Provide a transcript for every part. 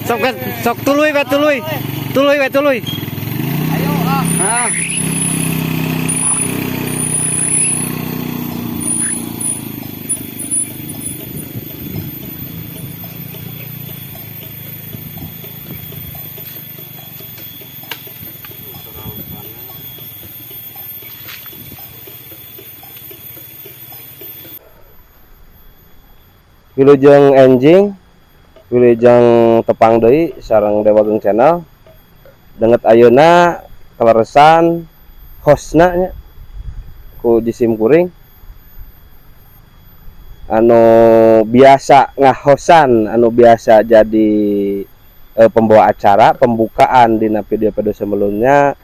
Sok sok tuluy we tuluy. Tuluy we tuluy. Ayo ah. Ah. Wilujeng enjing, wilujeng tepang deui sareng Dewageng Channel. Danget ayeuna kaleresan hostna nya ku jisim kuring anu biasa ngahosan, anu biasa jadi pembawa acara pembukaan dina video-video sebelumnya.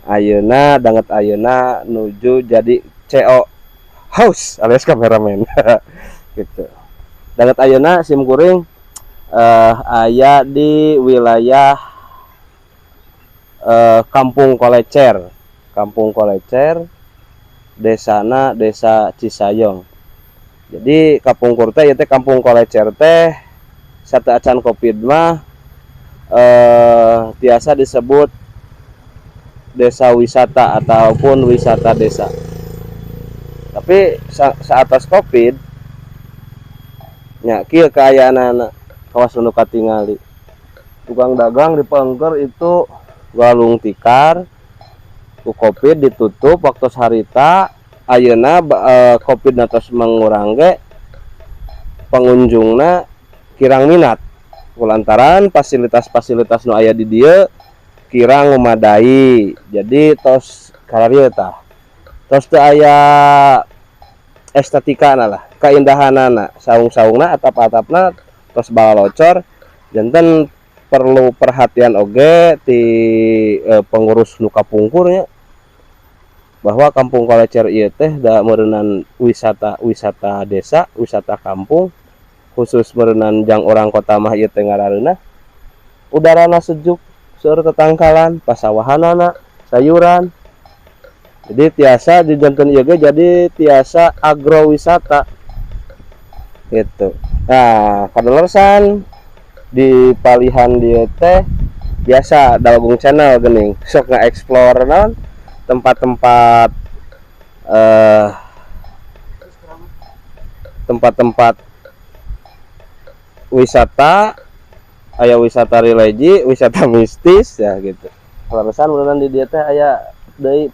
Ayeuna danget ayeuna nuju jadi CO host alias kameramen. Gitu. Danget ayeuna sim kuring aya di wilayah Kampung Kolecer. Kampung Kolecer, desana Desa Cisayong. Jadi kapungkur teh ieu teh Kampung Kolecer teh sateuacan Covid mah tiasa disebut desa wisata ataupun wisata desa. Tapi saatos Covid nya kieu kaayaanana kawas nu katingali. Tukang dagang di pengker itu walung tikar ku Covid ditutup waktu harita. Ayeuna Covid na tos mengurang ge pengunjungna kirang minat kulantaran fasilitas-fasilitas nu aya di dieu kirang memadai. Jadi tos kararieu tah tos teu aya estetikana lah, keindahanana, saung-saungna, atap-atapna tos balocor. Janten perlu perhatian oge ti pengurus nu kapungkurnya bahwa Kampung Kolecer ieu teh da meureunan wisata desa, wisata kampung, khusus meureunan jang orang kota mah ieu teh ngarareunah. Udarana sejuk, seueur tetangkalan, pasawahanana, sayuran. Jadi tiasa dijanten ieu ge jadi tiasa agrowisata gitu. Nah, kadalersan di palihan dieu teh biasa Dawageng Channel geuning sok nge-explore naon tempat-tempat wisata, aya wisata religi, wisata mistis ya gitu. Kaleresan meureunan di dieu teh aya deui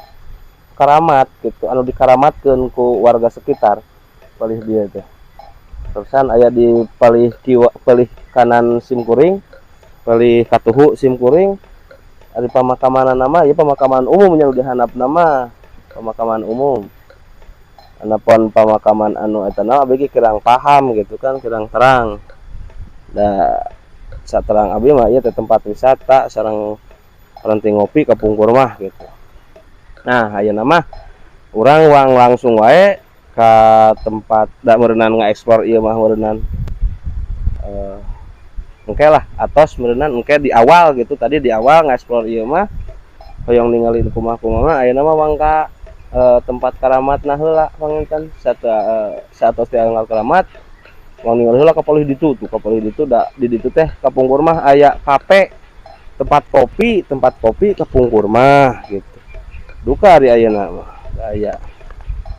karamat gitu, anu dikaramatkeun ku warga sekitar palih dieu teh. Terusan aya di palih kiwa, palih kanan sim kuring, palih katuhu sim kuring. Ari pamakaman nama ieu pamakaman umum nya dihandap nama pamakaman umum. Anapun pamakaman anu eta nama abdi kirang paham gitu kan, kirang terang. Da saterang abdi mah ieu teh tempat wisata sareng berhenti ngopi kapungkur mah gitu. Nah, ayeuna mah urang wang langsung wae ka tempat da meureunan ngaeksplor ieu mah meureunan engke lah atos meureunan engke di awal gitu, tadi di awal ngaeksplor ieu mah hoyong ningali kumaha-kumaha mah ayeuna mah wang ka tempat karamatna heula panginten saatos dianggap karamat wang ningali heula ka palih ditu tuh, ka palih ditu da di ditu teh kapungkur mah aya kafe, tempat kopi kapungkur mah gitu. Duka ari ayeuna mah aya.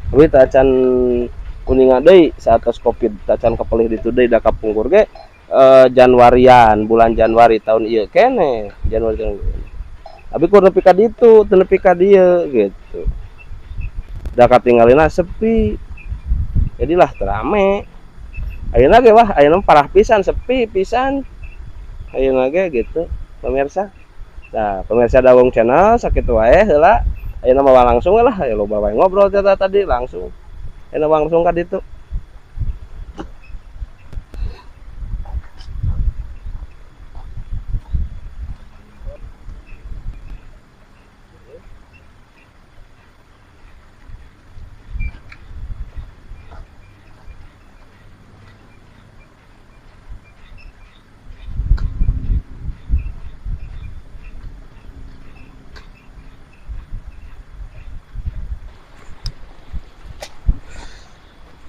Tapi tacan kuninga deui saatos Covid tacan kapalih ditu deui da kapungkur ge Januarian, bulan Januari tahun ieu keneh, Januari tahun ieu. Tapi kur nepi ka ditu, teu nepi ka dieu gitu. Da katingalina sepi. Jadilah terame. Ayeuna ge wah, ayeuna parah pisan, sepi pisan. Ayeuna ge gitu, pemirsa. Nah, pemirsa Dawung Channel sakitu wae heula. Ayeuna mah langsung lah, aya loba wae ngobrol teh tadi langsung. Ayeuna langsung ka ditu.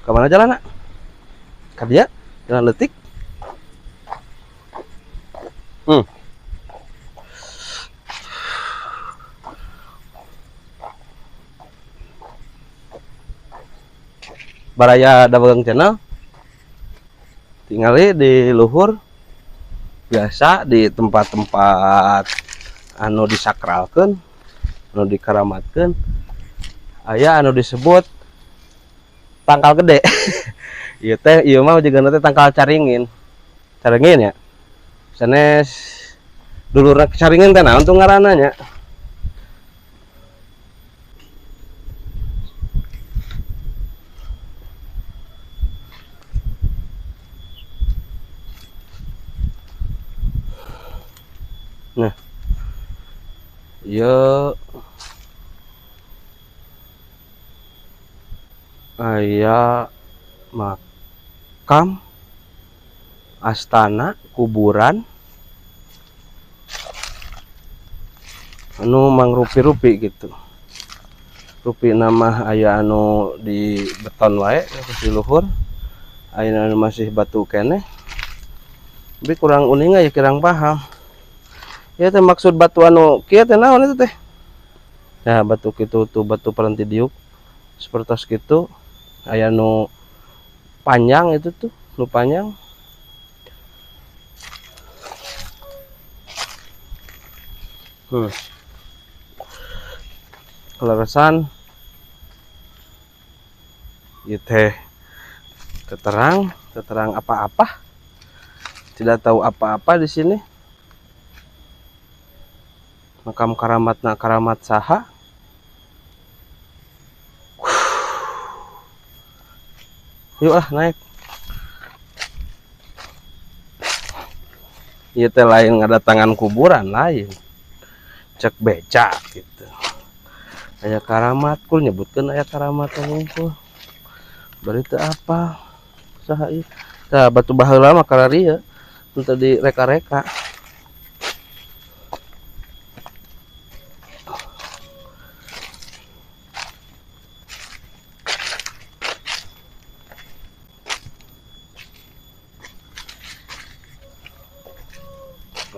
Kemana jalan, nak? Ka dia? Jalan letik? Baraya Daweung Channel tingali di luhur biasa di tempat-tempat anu disakralkeun, anu dikaramatkeun, aya anu disebut tangkal gede. Ieu teh ieu mah jigana teh tangkal caringin. Caringin ya. Sanes dulurna caringin teh naon tuh ngaranna nya? Nah, ieu aya makam, astana, kuburan anu mangrupi-rupi gitu. Rupi nama aya anu di beton wae di luhur, aya anu masih batu keneh. Tapi kurang uning ya kurang paham. Ya teh maksud batu anu kieu teh naon itu teh? Nah, batu kitu tuh batu paranti diuk seperti kitu, aya nu panjang itu tuh, nu panjang. Keleresan ieu teh terang, terang apa-apa. Tidak tahu apa-apa di sini. Makam karamatna karamat saha. Yuk lah naik. Ieu teh lain ngadatangan kuburan lain. Cek becak gitu. Aya karamat kul nyebutkeun aya karamat wungkul. Bari teu apa? Saha ieu? Tah batu baheula mah kararieu. Teu direka-reka.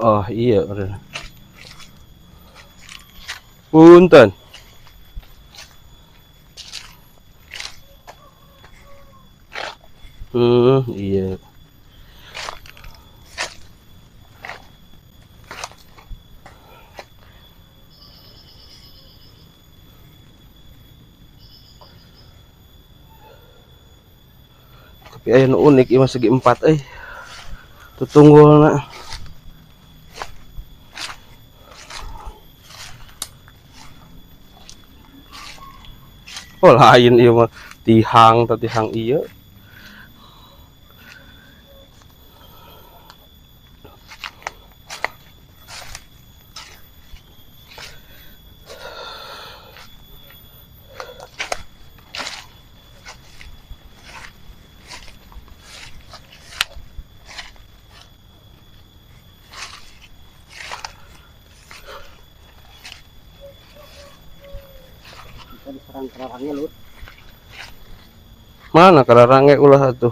Oh iya, punten. Iya. Tapi aya nu unik ieu mah segi empat euy. Tutunggulna. Oh lain ieu mah tihang teh tihang ieu. Diserang kararange lur. Mana kararange ulah atuh.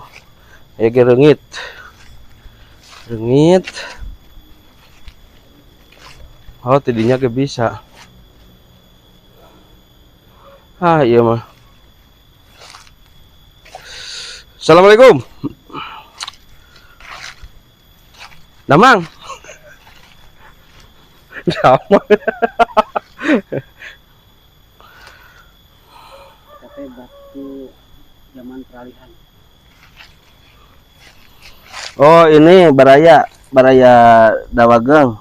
Ya ge reungit. Reungit. Oh, tidinya ge bisa. Ah, iya mah. Assalamualaikum. Damang. Damang. Tapi batu zaman peralihan. Oh, ini baraya, baraya Dawageung.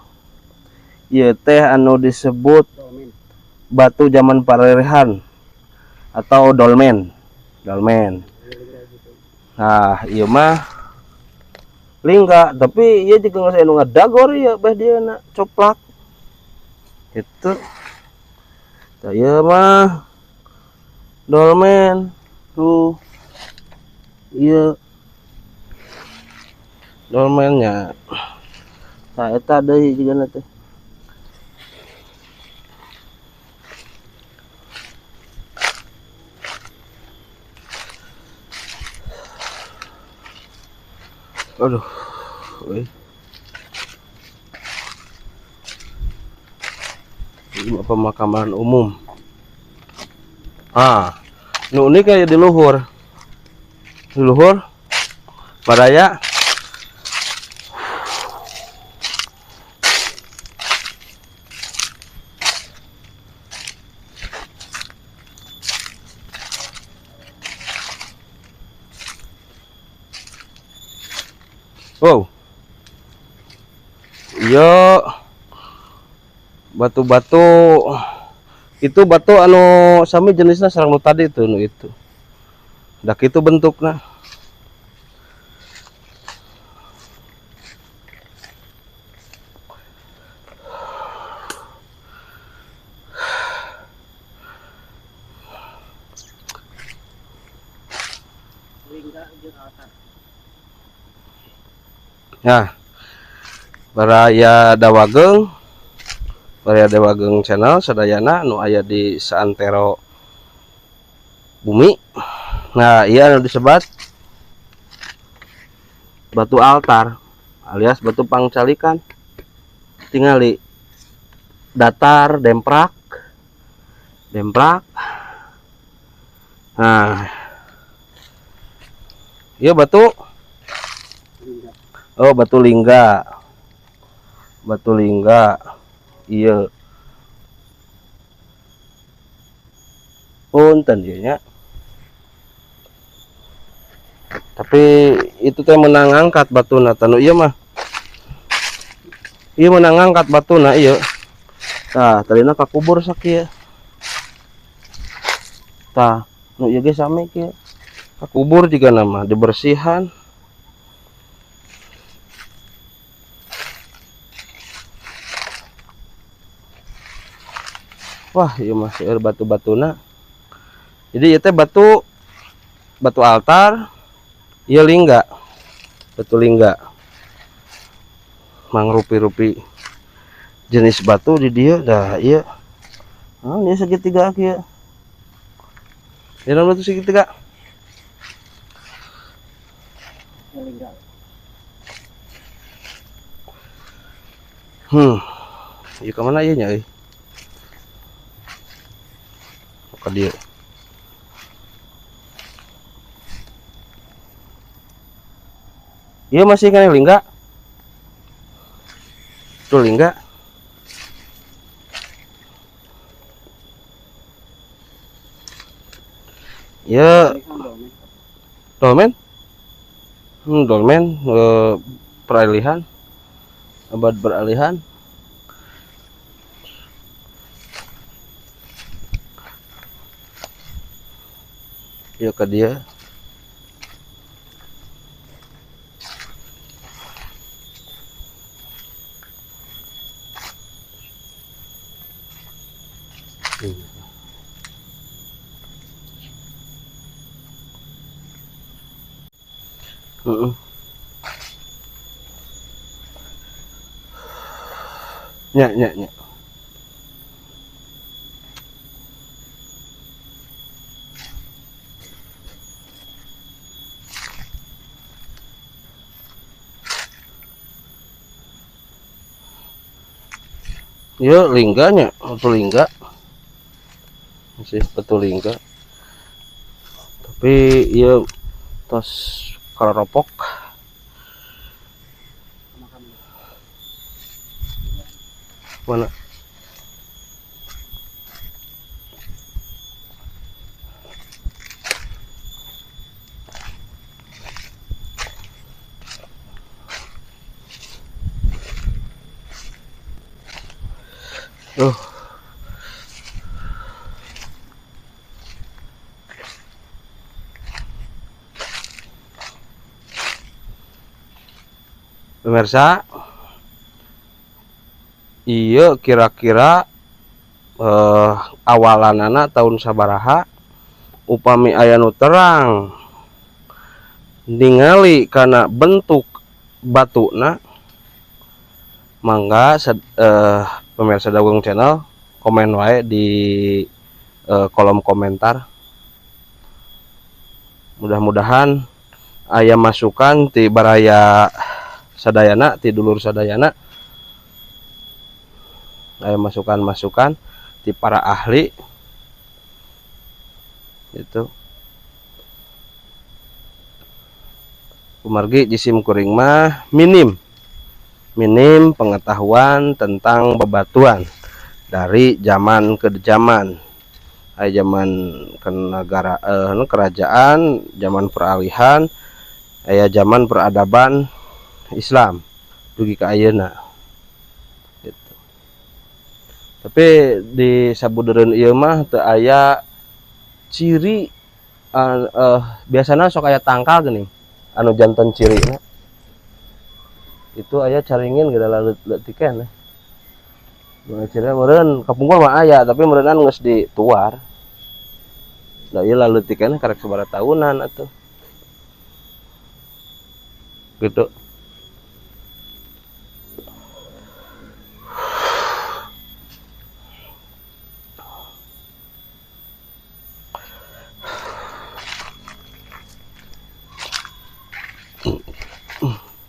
Ieu teh anu disebut dolmen. Batu zaman peralihan atau dolmen. Dolmen. Nah, ieu mah lingga, tapi ieu juga geus anu ngadagor ieu beh dia na coplak. Gitu. Tah ieu mah dolmen tuh. Ieu dolmennya. Tah eta deui jigana teh. Aduh. Euy. Pemakaman umum. Ah, nu ini kayak di luhur. Di luhur baraya. Wow. Yo, batu-batu itu batu anu sami jenisnya sareng nu tadi itu nu itu. Dak itu bentukna. Nah, baraya Dawageng, baraya Dawageng channel sadayana nu aya di saantero bumi. Nah, iya anu disebat batu altar alias batu pangcalikan. Tingali datar demprak demprak. Nah, iya batu. Oh, batu lingga. Batu lingga. Iya. Punten ieu nya. Tapi itu teh menang angkat batuna tanu ieu mah. Ieu menang angkat batuna ieu. Tah, tadina kakubur sakieu. Tah, nu ieu ge sami kieu. Kakubur juga nama dibersihan. Wah, ieu mah seueur batu-batuna. Jadi ieu teh batu altar, ieu lingga. Batu lingga. Mangrupi-rupi jenis batu di dieu dah ieu. Ah, ieu segitiga kieu. Ieu batu segitiga. Lingga. Ieu ka mana ieu nya euy? Ka dieu. Ieu masih kana lingga. Tuh lingga. Ya dolmen. Dolmen peralihan, abad beralihan. Ya ke dia. Nya nya nya. Ya lingganya, batu lingga. Masih batu lingga. Tapi ya tos karopok. Mana? Pemirsa, iya kira-kira awalanana tahun sabaraha upami aya nu terang ningali kana bentuk batuna, mangga pemirsa Dawageng Channel komen wae di kolom komentar. Mudah-mudahan aya masukan ti baraya sadayana, ti dulur sadayana, aya masukan-masukan. Ti para ahli itu. Kumargi jisim kuring mah minim pengetahuan tentang bebatuan dari zaman ke zaman. Aya zaman ke negara, kerajaan, zaman peralihan, aya zaman peradaban Islam dugi ka ayeuna gitu. Tapi di sabudeureun ieu mah teu aya ciri, biasana sok aya tangkal geuning anu janten cirina. Itu aya caringin geura leutik keneh. Cirina meureun kapungkur mah aya tapi meureunnan geus dituar. Da ieu leutik keneh karek sabaraha tahunan atuh. Gitu.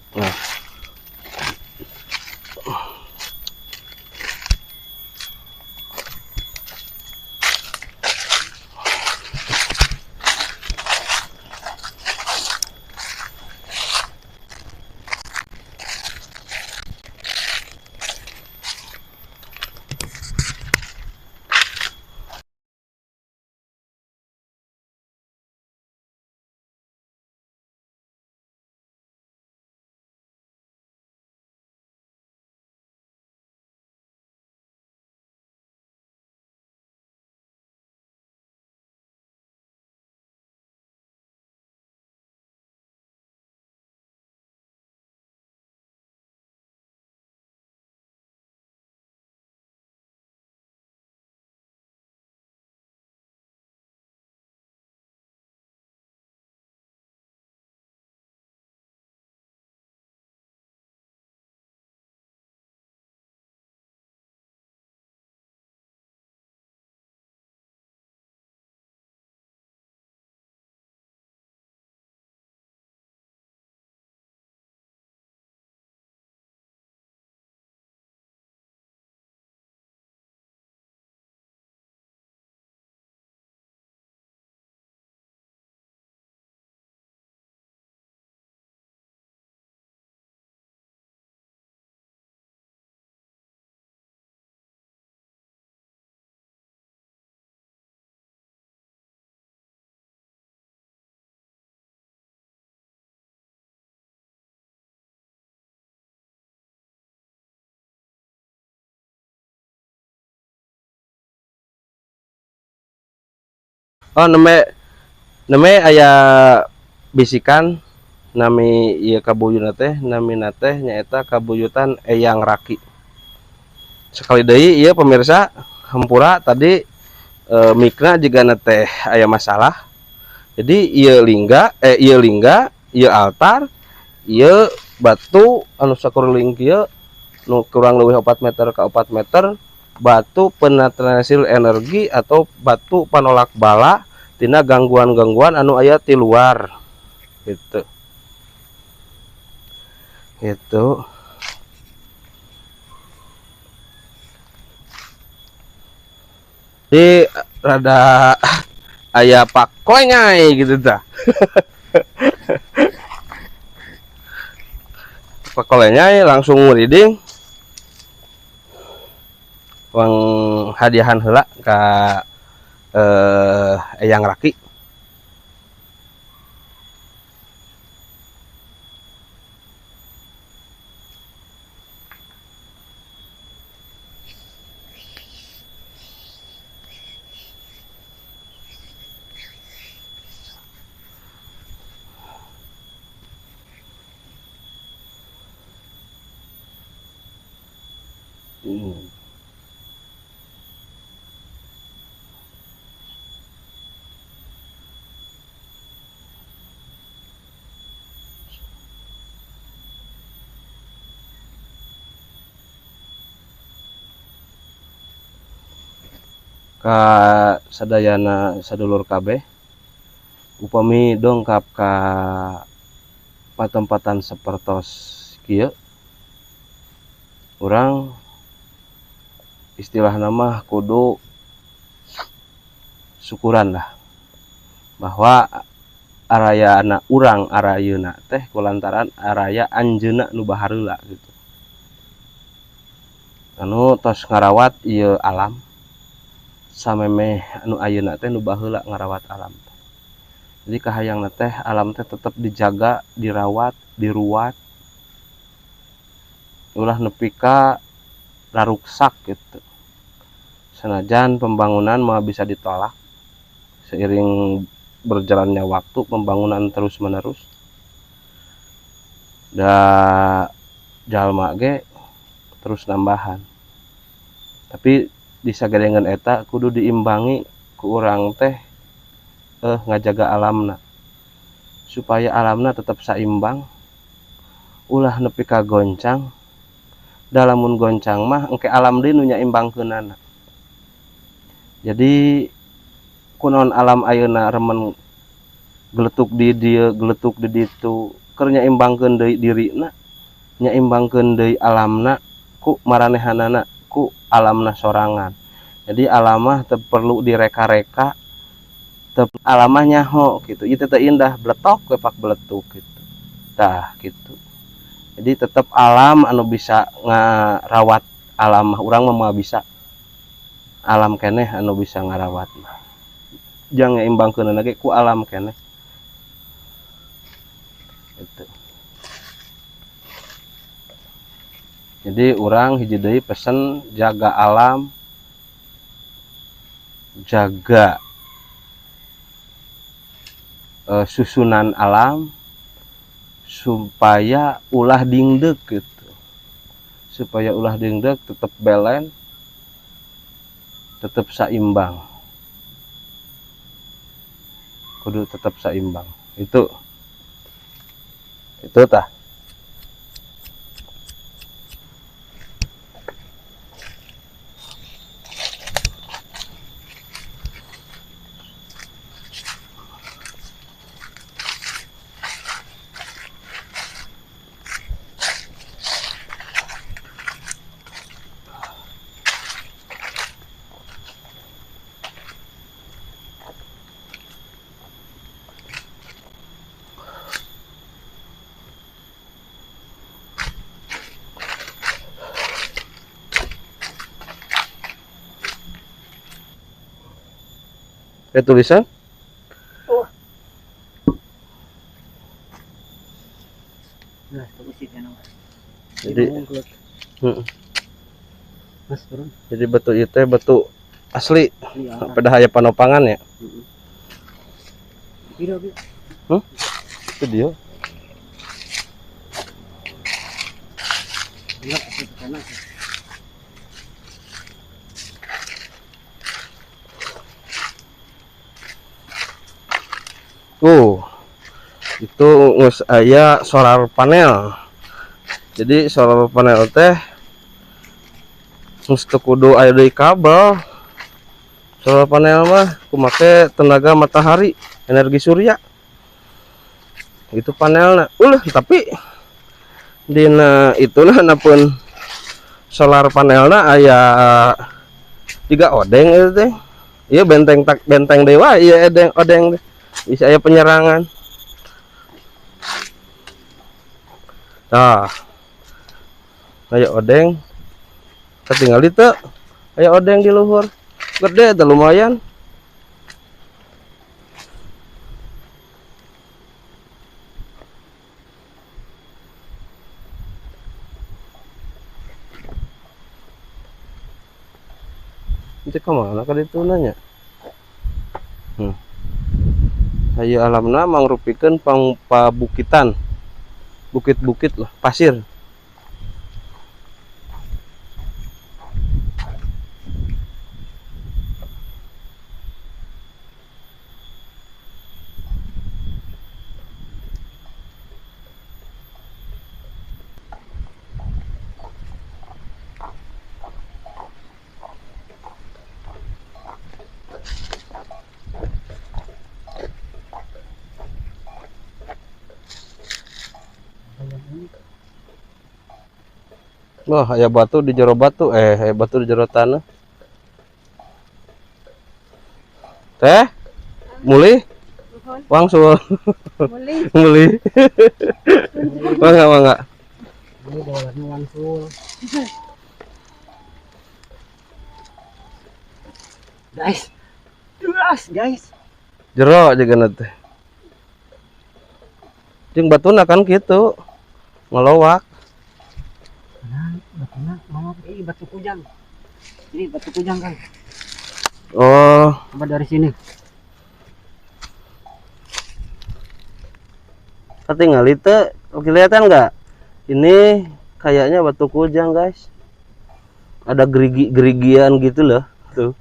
Nah. Oh, neme aya bisikan nami ieu kabuyutna teh, namina teh nyaeta kabuyutan Eyang Raki. Sekali deui ieu pemirsa, hampura tadi mikna jigana teh aya masalah. Jadi ieu lingga, ieu altar, ieu batu anu sakuriling kieu nu kurang leuwih 4 meter ka 4 meter, batu penetralisir energi atau batu panolak bala tina gangguan-gangguan anu aya ti luar gitu. Gitu. Di rada aya pakoengai gitu tah. Pakolengai langsung muriding. Wang hadiahan heula ka Eyang Raki. Ka sadayana sadulur kabeh upami dongkap ka patempatan sapertos kieu urang istilahna mah kudu Syukuran lah bahwa arayana urang arayeuna teh kulantaran araya anjeunna nu bahareula gitu. Anu tos ngarawat ieu alam samemeh anu ayeuna teh nu baheula ngarawat alam. Jadi kahayangna teh alam teh tetep dijaga, dirawat, diruat. Ulah nepi ka raruksak gitu. Senajan pembangunan mah bisa ditolak seiring berjalannya waktu pembangunan terus menerus. Da jalma ge terus nambahan. Tapi disagedengeun eta kudu diimbangi ku urang teh ngajaga alamna supaya alamna tetep saimbang, ulah nepi ka goncang. Da lamun goncang mah engke alam deui nu nyaimbangkeunana. Jadi kunaon alam ayeuna remen geletuk di dieu, geletuk di ditu, keur nyaimbangkeun deui dirina, nyaimbangkeun deui alamna ku maranehanana, ku alamna sorangan. Jadi alam mah teu perlu direka-reka, teu alam mah nyaho gitu. Ieu teh teu indah, bletok we pak beletuk gitu. Tah gitu. Jadi tetep alam anu bisa ngarawat alam mah, urang mah moal bisa. Alam keneh anu bisa ngarawat mah. Jang nyaimbangkeunana ge ku alam keneh. Gitu. Jadi urang hiji deui pesen jaga alam, jaga susunan alam supaya ulah dingdek gitu. Supaya ulah dingdek, tetep balance, tetep saimbang. Kudu tetep saimbang. Itu. Itu tah. Tulisan? Oh. Nah, jadi, Mas, turun. Jadi batu itu batu asli. Pada aya panopangan ya. Huh? Itu dia. Tuh, itu geus aya solar panel. Jadi solar panel teh geus teu kudu aya deui kabel. Solar panel mah kumake tenaga matahari, energi surya. Itu panelna. Ulah, tapi dina itulah napun solar panelna aya 3 odeng itu teh. Ieu benteng tak benteng dewa, ieu edeng odeng teh. Bisa aya penyerangan. Tah. Aya odeng. Ketinggal itu. Aya odeng di luhur. Gede teh lumayan. Itu kemana ka ditu nanya? Hayu alamna mangrupikeun pabukitan. Bukit-bukit lah, pasir. Wah, aya batu di jero batu, aya batu di jero tanah. Teh? Mulih? Wangsul. Mulih. Mulih. Mangga, mangga. Ini bolanya wangsul. Guys. Duras, guys. Jero jeung teh. Jeung batuna kan kitu. Ngelowak. Nah, batuna mau ini batu kujang. Ini batu kujang kan. Oh, coba dari sini. Ketinggalan itu kelihatan nggak? Ini kayaknya batu kujang, guys. Ada gerigi-gerigian gitu loh, tuh.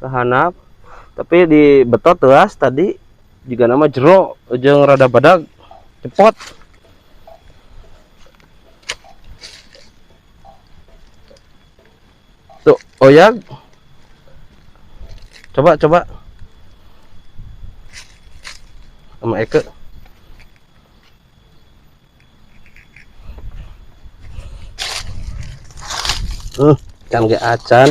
Kehanap. Tapi di betot teas tadi juga nama jero jeung rada badag cepot. Tuh, oyag. Coba coba. Sama Eke. Can ge acan.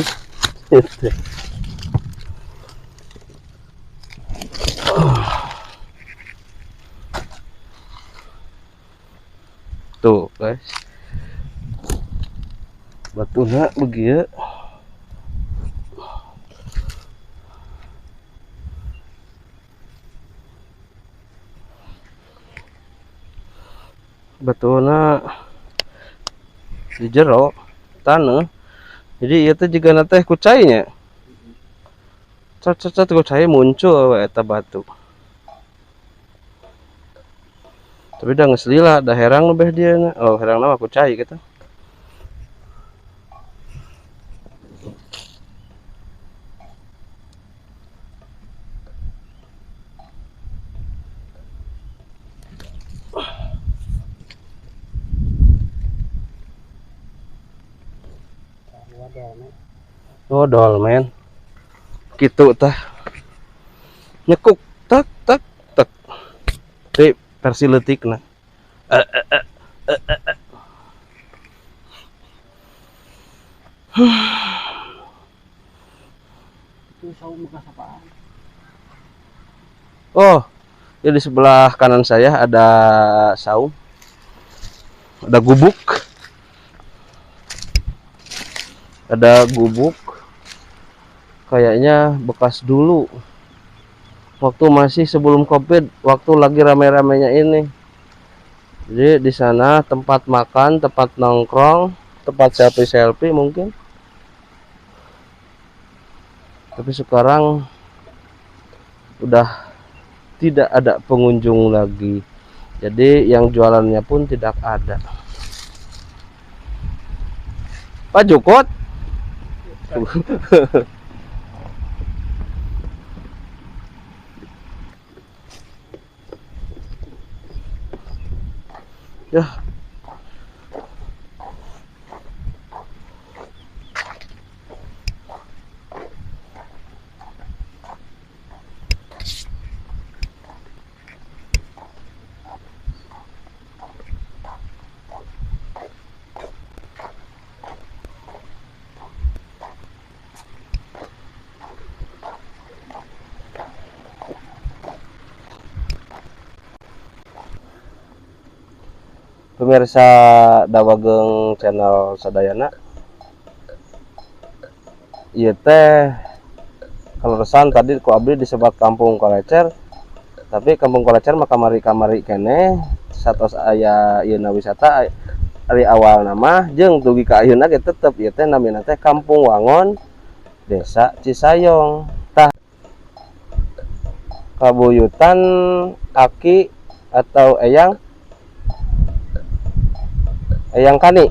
Tuh, guys. Batuna begieu. Batuna di jero taneuh. Jadi ieu teh jigana teh ku cai nya. Cat-cat ku cai muncul we eta batu. Tapi dah geus lila, dah herang nu beh dia na. Oh, herangna mah ku cai kitu. Oh, dolmen. Gitu tah. Nyekuk tak tak tak. Tapi versi leutikna. Itu saung bekas apaan? Oh, ya di sebelah kanan saya ada saung. Ada gubuk. Ada gubuk. Kayaknya bekas dulu. Waktu masih sebelum Covid, waktu lagi rame-ramenya ini. Jadi di sana tempat makan, tempat nongkrong, tempat selfie-selfie mungkin. Tapi sekarang udah tidak ada pengunjung lagi. Jadi yang jualannya pun tidak ada. Pak Jukut. Ya. Pemirsa Dawageng channel sadayana, ieu teh kaleresan tadi ku abdi disebat Kampung Kolecer, tapi Kampung Kolecer mah kamari-kamari keneh satos aya ieuna wisata ari awal nama jeung dugi ka ayeuna ge tetep ieu teh namina teh Kampung Wangon Desa Cisayong. Tah kabuyutan aki atau eyang Eyang Kani,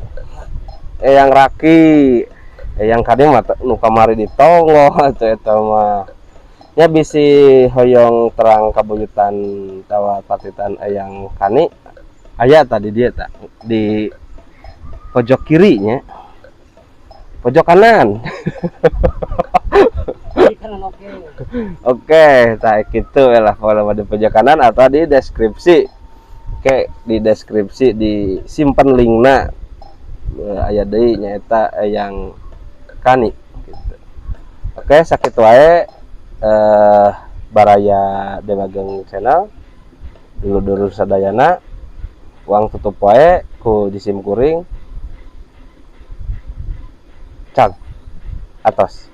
Eyang Raki, Eyang Kani mah nu kamari di tongo atuh eta mah. Nya bisi hoyong terang kabuyutan tawa patitan Eyang Kani aya tadi dia tak di pojok kirinya, pojok kanan. Oke, tak gitu lah kalau di pojok kanan atau di deskripsi. Oke, di deskripsi disimpan linkna aya deui nyaeta Eyang Kani gitu. Oke, sakitu wae Baraya Demageng Channel, dulur-dulur sadayana, urang tutup wae ku jisim kuring. Cang, atos.